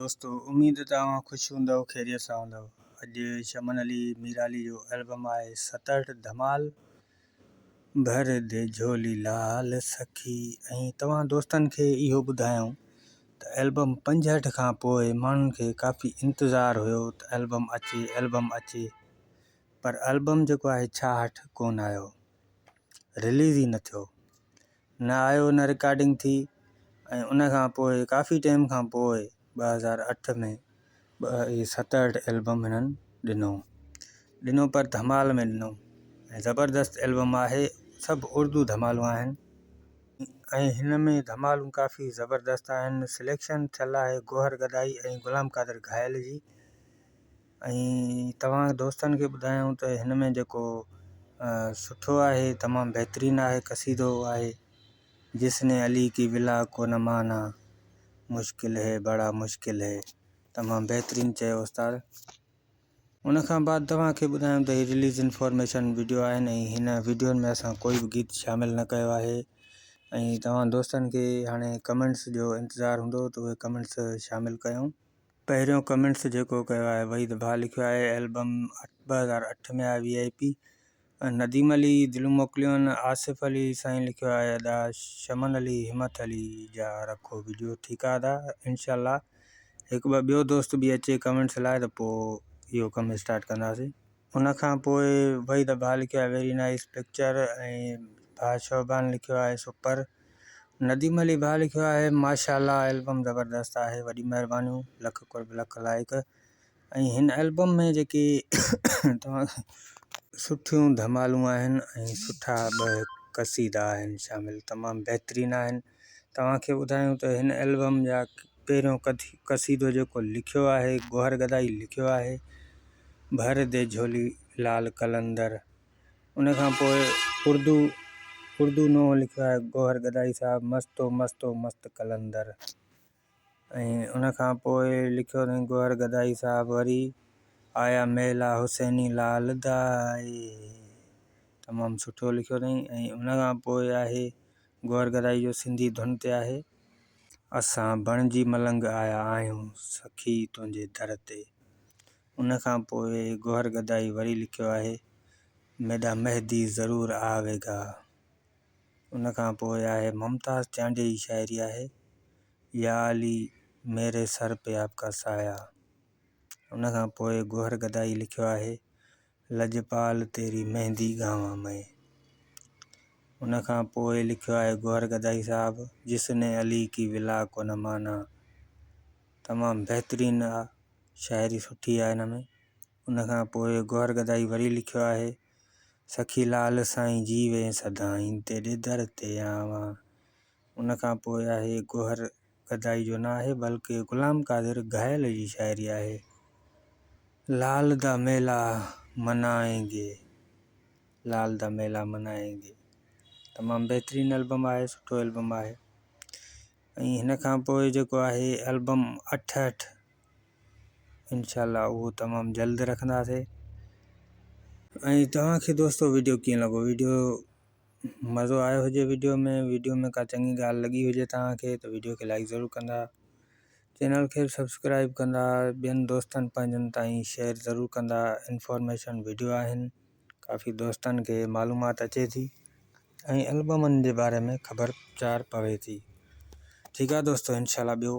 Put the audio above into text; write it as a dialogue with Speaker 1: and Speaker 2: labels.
Speaker 1: دوستو اميد ته اوهان خوش هوندؤ خيريت سان هوندؤ اڄ شمن علي ميرالي جو البم آهي 67 ڌمال ڀر the جهولي لال سخي ۽ توهان دوستن کي اهو ٻڌايون ته البم 65 کان پوء ماڻهن کي ڪافي انتظار هيو ته البم اچي البم اچي پر البم جيڪو آهي 66 ڪون آيو رليز ئي نه ٿيو نه آيو نه رڪارڊنگ ٿي ۽ ان کان پوء ڪافي ٽائيم کان پوء 2008 ۾ هي 67 البم هنن ڏنو ڏنو پر ڌمال ۾ ڏنو ۽ زبردست البم آهي سڀ اردو ڌمالون آهن ۽ هن ۾ ڌمالون ڪافي زبردست آهن سليڪشن ٿيل آهي گوهر گدائي ۽ غلام قادر گهايل جي ۽ توهان دوستن کي ٻڌايون ته هن ۾ جيڪو سٺو آهي تمام بهترين آهي قصيدو آهي جس ني علي ڪي ولا ڪو نه مانا مشڪل هي بڙا مشڪل هي تمام بهترين چيو استاد ان کان بعد توهان کي ٻڌايون ته هي رليز انفارميشن وڊيو آهن ۽ هن وڊيو ۾ اسان ڪوئي به گيت شامل نه ڪيو آهي ۽ توهان دوستن کي هاڻي ڪمينٽس جو انتظار هوندو ته اهي ڪمينٽس شامل ڪيون. پهريون ڪمينٽس جيڪو ڪيو آهي وحيد ڀاء لکيو آهي البم 2008 ۾ آهي وي آء پي نديم علي دلون موڪليون آهن آصف علي سائين لکيو آهي ادا شمن علي همت علي جا رکو وڊيو ٺيڪ آهي ادا انشاء الله هڪ ٻه ٻيو دوست به اچي ڪمينٽس لاء ته پوء اهو ڪم اسٽارٽ ڪنداسين. ان کان پوء وحيد ڀاء لکيو آهي ويري نائيس پڪچر ۽ ڀاء شعبان لکيو آهي سپر نديم علي ڀاء لکيو آهي ماشاء الله البم زبردست آهي وڏي مهربانيون لک قرب لک لائق ۽ هن البم ۾ جيڪي توهان سٺيون ڌمالون آهن ۽ سٺا ٻه قصيدا آهن شامل تمام بهترين آهن توهان کي ٻڌايون ته هن البم جا پهريون قصيدو جيڪو لکيو آهي گوهر گدائي لکيو آهي ڀر the جهولي لال قلندر ان کان پوء اردو اردو نوحو لکيو آهي گوهر گدائي صاحب مستو مستو مست قلندر ۽ ان کان پوء لکيو اٿائين گوهر گدائي صاحب وري آيا ميلا حسيني لال دا اي تمام سٺو لکيو اٿائين ۽ ان کان پوء آهي گوهر گدائي جو سنڌي ڌن تي آهي. اسان بڻجي ملنگ آيا آهيون سخي تنهنجي در تي. ان کان پوء گوهر گدائي وري لکيو آهي، ميڏا مهدي ضرور آويگا. ان کان پوء آهي ممتاز چانڊيي جي شاعري آهي، يا علي ميري سر پي آپ ڪا سايه. ان کان پوء گوهر گدائي لکيو آهي، لڄپال تيري مهندي ڳاوان مئين. ان کان پوء لکيو آهي گوهر گدائي صاحب جس ني علي ڪي ولا ڪو نه مانا تمام بهترين آ شاعري سٺي آ هن ۾ ان کان پوء گوهر گدائي وري لکيو آهي سخي لال سائين جيوين سدائين تيڏي در تي آوان ان کان پوء آهي گوهر گدائي جو نه آهي بلڪه غلام قادر گهايل جي شاعري آهي لال دا ميلا منائين گي لال دا ميلا منائين گي تمام بهترين البم آهي سٺو البم آهي ۽ هن کان پوء جيڪو آهي البم 68 انشاء الله اهو تمام جلد رکنداسي ۽ توهان کي دوستو ويڊيو ڪيئن لڳو ويڊيو مزو آيو هجي وڊيو ۾ وڊيو ۾ ڪا چڱي ڳالهه لڳي هجي توهان کي ته وڊيو کي لائڪ ضرور ڪندا چينل کي به سبسڪرائب ڪندا ٻين دوستن پنهنجن تائين شيئر ضرور ڪندا انفارميشن وڊيو آهن ڪافي دوستن کي معلومات اچي ٿي ۽ البمن جي باري ۾ خبر چار پوي ٿي ٺيڪ آ دوستو انشاء الله ٻيو.